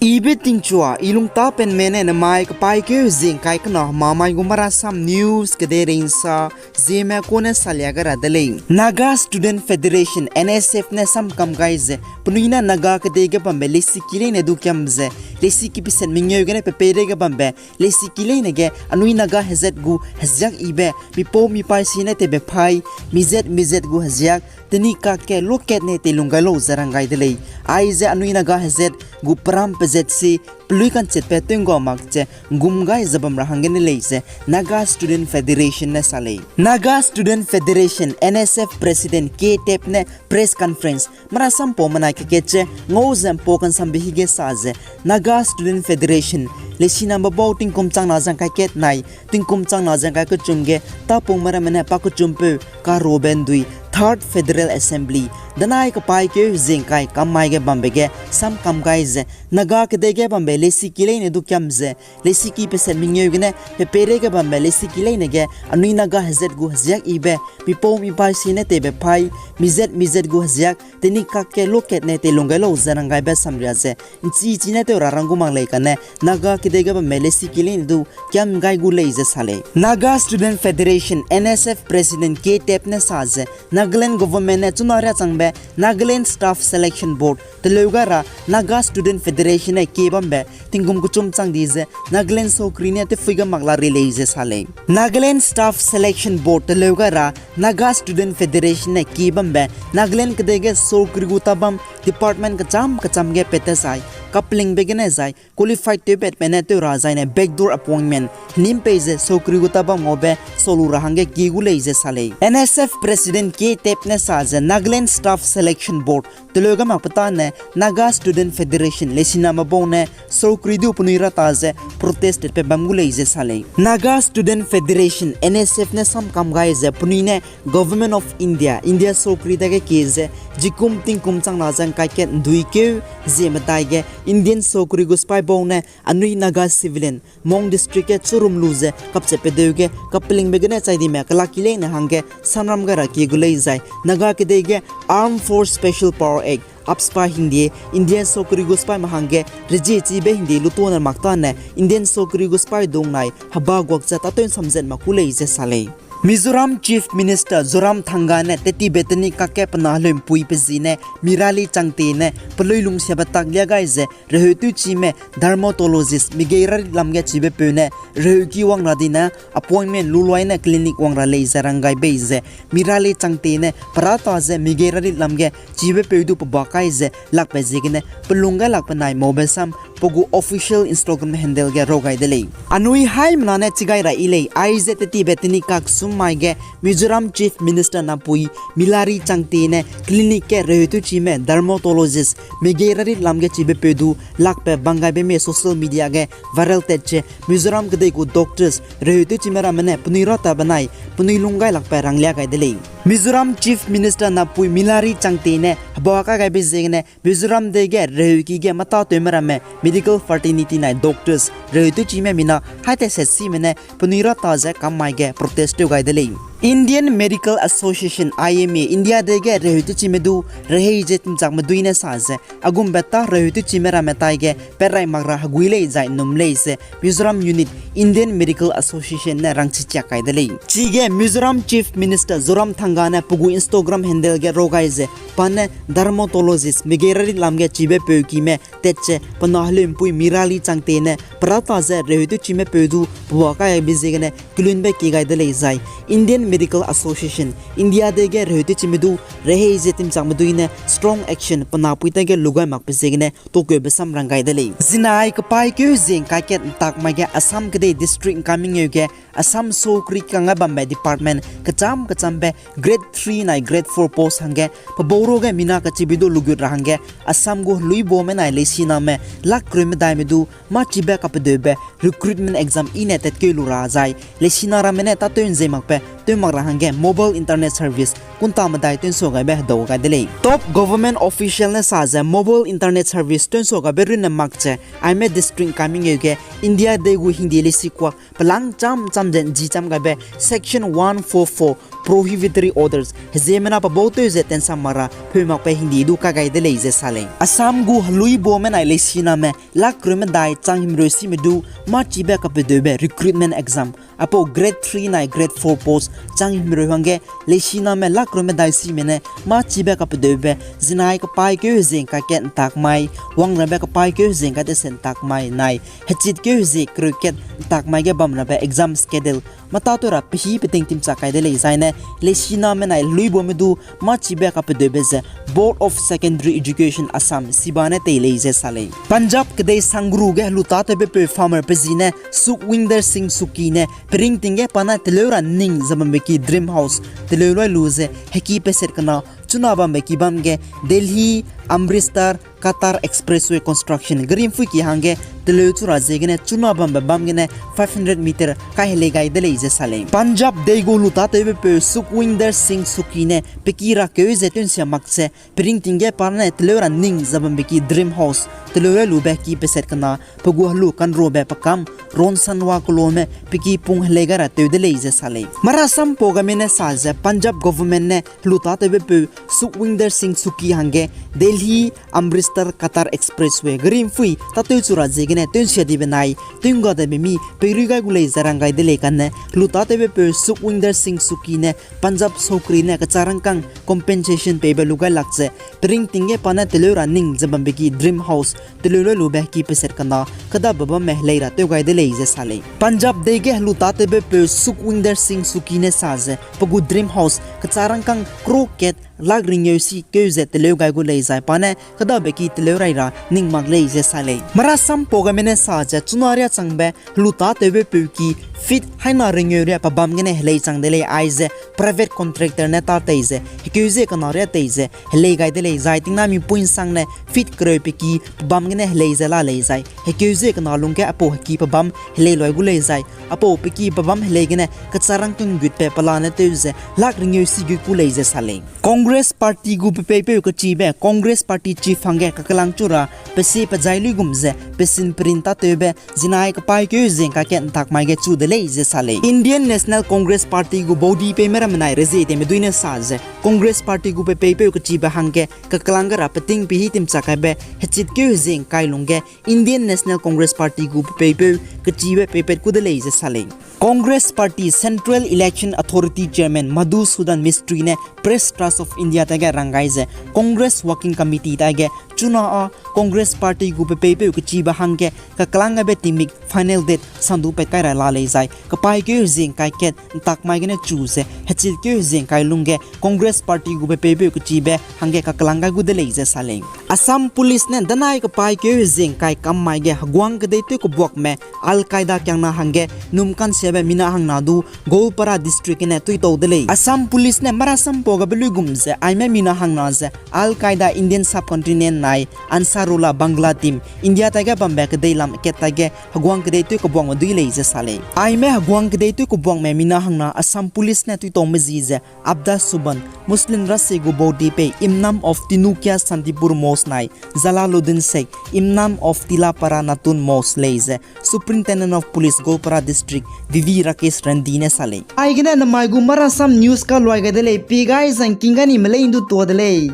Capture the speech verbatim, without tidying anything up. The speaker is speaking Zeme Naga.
Ibe tingchua, i lungtapenme ne namai kepaîkeu zingkai kena mamai gu Marasam News kedeirei nsa, Zeme kune salia ga ra de lei. Naga Student Federation, N S F ne samkam gai ze, penui ne Naga kedei ge bambe lesiki leine du kiam ze, lesiki peset mengeu gene pepeirei ge bambe lesiki leine ge anui Naga hezat gu heziak ibe, mipau mipaî sine tewbe paî, mizat mizat gu heziak, teni kak ge lokat ne teilung gai lau ze rang gai de lei. Aize anui Naga hezat gu peram pezat si, pelui kanchetbe tew ngga mak ze, ngum gai ze bam ra hanggene lei ze Naga Student Federation ne sa lei. Naga Student Federation, N S F President K Tep ne press conference, Marasam pau menai kekat ze ngau ze mpau kansambe hige sa ze, Naga Student Federation, lesiname bau tingkum changna zangkai kat nai, tingkum changna zangkai kechum ge, tapungme ramme ne pa kechumpeu, karobe ndui, Third Federal Assembly, danai kepaîkeu zingkai kammai ge bambe ge samkam gai ze, Naga kedei ge bambe lesiki leine du kiam ze, lesiki peset mengeu gene pepeirei ge bambe lesiki leine ge anui Naga hezat gu heziak ibe, mipau mipaî sine tewbe paî, mizat mizat gu heziak, teni kak ge lokat ne teilung gai lau ze rang gaibe samria ze, nchi chine tew ra rang gu mak lei kane, Naga kedei ge bambe lesiki leine du kiam gai gu lei ze sa lei. Naga Student Federation, N S F President K Tep ne sa ze, Nagaland Government ne chuna riâ changbe Nagaland Staff Selection Board teleu gai ra Naga Student Federation ne kie bambe tingkum kechum chang di ze Nagaland sokri ne tefui ga mak la ri lei ze sa lei. Nagaland Staff Selection Board teleu gai ra Naga Student Federation ne kie bambe Nagaland kedei ge sokri gu tabam department kecham kecham ge pat te zai, kapelingbe gene zai, qualified tewbetme ne tew ra zaine backdoor appointment, nim pei ze sokri gu tabam ngaube salu ra hangge kie gu lei ze sa lei. N S F President K Tep ne sa ze Nagaland Staff Selection Board teleu ga mak petane Naga Student Federation lesiname bau ne sokri du penui ra ta ze protest pe bam gu lei ze sa lei. Naga Student Federation, N S F ne samkam gai ze penui ne Government of India, India sokri dage kie ze, zikum tingkum changna zangkai kat ndui keu, zie medai ge Indian sokri gu sipai bau ne anui Naga civilian, Mon District ge churum lu ze kapchetbe deu ge kapelingbe gene chai dime kelak ki leine hangge samram gai ra kie gu lei zai, Naga kedei ge Armed Force Special Power Act, AFSPA hingde, Indian sokri gu sipaime hangge rezie chibe hingde lutone mak tane, Indian sokri gu sipai dung nai heba guak ze tâtew nsamzat mak ku lei ze sa lei. Mizoram Chief Minister Zoramthanga ne tettibe teni kakge pe na heleumpui pe zi ne Mirali Changte ne pelui lungsiabe tak lia gai ze reheu tewchime dermatologist migei rarit lam ge chibe peu ne reheuki wang ra dine appointment lu luai ne clinic wang ra lei ze rang gai bei ze Mirali Changte ne pe râta ze migei rarit lam ge chibe peu du pe ba kai ze lakbe ziegene pe lung gai lakbe nai maube sam pe gu official Instagram handle ge raw gai de lei. Anui haimena ne chigai ra yi lei, aize tettibe teni kak sum mai ge Mizoram Chief Minister napui Mirali Changte ne clinic ge reheu tewchime dermatologist migei rarit lam ge chibe peu du lakbe bang gaibe mei social media ge viral tat ze Mizoram kedei gu doctors reheu tewchime ramme ne penui râta benai penui lung gai lakbe ranglia gai de lei. Mizoram Chief Minister napui Mirali Changte ne heba kai gaibe ziegene Mizoram dei ge reheuki ge matâtewme ramme medical fraternity nai doctors reheu tewchime mina haite set sime ne penui râta ze kam mai ge protest tew gai de lei. Indian Medical Association, I M A, India dei ge reheu tewchime du rehei ze timchakme dui ne sa ze, a gumbe tâ reheu tewchime ramme taige perai mak ra hegui lei zai num lei ze Mizoram Unit Indian Medical Association ne rangchi chiak kai de lei. Chige Mizoram Chief Minister Zoramthanga ne pe gu Instagram handle ge raw gai ze, pa ne dermatologist migei rarit lam ge chibe peu kime tat ze pe na heleumpui Mirali Changte ne pe râta ze reheu tewchime peu du pe ba kai gaibe ziegene kelunbe kie gai de lei zai Indian Medical Association, India dei ge reheu tewchime du rehei ze timchakme dui ne strong action pe napui taige lu gai makbe ziegene tokeube sam rang gai de lei. Zinai kepaîkeu zingkai kat ntak mai ge Assam kedei district ngkai mengeu ge Assam sokri kangge bambe department kecham kechambe grade three nai grade four post hangge pe bau ru ge mina kachibe du lugut ra hangge Assam gu heluibame nai leisiname lak kereu medaime du mâ chibe kapedeube recruitment exam i ne tatkeu lu ra zai leisina ramme ne tâtew nzei makbe tew mak ra hangge mobile internet service kunta medai tewnsua gaibe hedau gai de lei. Top government official ne sa ze mobile internet service tewnsua gaibe runne mak ze aime district kamingeu ge India dei gu hingdi leisi kuak pelang cham cham ze nji cham gaibe Section one four four prohibitory orders heziemena pe bau tew ze tensam mak ra peu makbe hingdi du kai gai de lei ze sa lei. Assam gu heluibame nai leisiname lak kereu medai chang himreu sime du mâ chibe kapedeube recruitment exam apau grade three nai grade four post chang himreu hangge leisiname lak kereu medai sime ne mâ chibe kapedeube zinai kapaîkeu hezie ngkai kat ntak mai, wangrabe kapaîkeu hezie ngkai tese ntak mai nai, hechitkeu hezie kereu kat ntak mai ge bamrabe exam schedule mâ tâtew ra pehî peting timchak kai de lei zaine, leisiname nai heluibame du mâ chibe kapedeube ze Board of Secondary Education Assam SEBA ne tei lei ze sa lei. Punjab kedei Sangrur ge helu tâtewbepeu farmer pe zi ne Sukhwinder Singh Sukkhi ne peringting ge pa ne teleu ra ning ze bambe ki Dream House teleu lui lu ze heki peset kena chuna bambe ki bam ge Delhi, Amritsar, Katra Expressway construction gari mpui ki hangge teleu chu ra ziegene chuna bambe bam gene five hundred meter kai helei gai de lei ze sa lei. Punjab dei gu helu tâtewbepeu Sukhwinder Singh Sukkhi ne pe ki rakeu ze tewnsia mak ze peringting ge pa ne teleu ra ning ze bambe ki Dream House teleu lui lube ki peset kena pe gu helu kanrobe pe kam Ronsanwa keloame pe ki pung helei gai ra tew de lei ze sa lei. Marasam pau game ne sa ze Punjab government ne helu tâtewbepeu Sukhwinder Singh Sukkhi hangge Delhi, Amritsar, Katra Expressway gari mpui tâtew chu ra ziegene tewnsia dibe nai tewngga debe mi peirui gai gu lei ze rang gai de lei kane helu tâtewbepeu Sukhwinder Singh Sukkhi ne Punjab sorkari ne kecharangkang compensation peibe lu gai lak ze peringting ge pa ne teleu ra ning ze bambe ki Dream House teleu lui lube ki peset kena kedabe bamme helei ra tew gai de lei ze sa lei. Punjab dei ge helu tâtewbepeu Sukhwinder Singh Sukkhi ne sa ze pe gu Dream House kecharangkang crore kat lak ringeu si keu ze teleu gai gu lei zai pa ne kedabe ki teleu rai ra ning mak lei ze sa lei. Marasam pau game ne sa ze chuna riâ changbe helu tâtewbepeu ki feet haina ringeu riâ pe bam gene helei chang de lei aize private contractor ne tâ tei ze hekeu zie kena riâ tei ze helei gai de lei zai tingna mi pui nsang ne feet kereu pe ki pe bam gene helei ze la lei zai hekeu zie kena lungge apau heki pe bam helei lui gu lei zai apau pe ki pe bam helei gene kecharangkang gutbe pelane tew ze lak ringeu si gut ku lei ze sa lei. Congress Party gu pe peipeu kechibe Congress Party chief hangge kaklang chu ra pe sie pe jai luigum ze pe sin perin tâtewbe zinai kapaîkeu hezie ngkai kat ntak mai ge chu de lei ze sa lei. Indian National Congress Party gu body peime ramme nai rezie teme dui ne sa ze Congress Party gu pe peipeu kechibe hangge kaklang ge ra peting pehî timchak kaibe hechitkeu hezie ngkai lungge Indian National Congress Party gu pe peipeu kechibe peipat ku de lei ze sa lei. Congress Party Central Election Authority Chairman Madhusudan Mistry ne Press Trust of India taige rang gai ze Congress Working Committee taige chuna â Congress Party gu pe peipeu kechibe hangge kaklang gaibe tingmik final date sandu pat kai ra la lei zai kapaîkeu hezie ngkai kat ntak mai gene chu ze hechitkeu hezie ngkai lungge Congress Party gu pe peipeu kechibe hangge kaklang gai gu de lei ze sa lei. Assam Police ne danai kapaîkeu hezie ngkai kam mai ge heguang kedei tew kebuakme Al Qaeda kiangna hangge num kansiabe mina hangna du Goalpara District gene tuitau de lei. Assam Police ne marasam pau gabe luigum ze aime mina hangna ze Al Qaeda Indian Subcontinent nai Ansarullah Bangla team India taige bambe kedei lam kat taige heguang kedei tew kebuakme dui lei ze sa lei. Aime heguang kedei tew kebuakme mina hangna Assam Police ne tuitaume zi ze Abda Suban, Muslim rasie gu baudi pei Imam of Tinukia Santipur Mosque nai Jalaluddin Sheikh, Imam of Tilapara Natun Mosque lei ze Superintendent of Police Goalpara District V V Rakesh Reddy ne sa lei. Aigene namai gu marasam news kaluai gai de lei, pi gai zangking ga ni melei ndu tua de lei.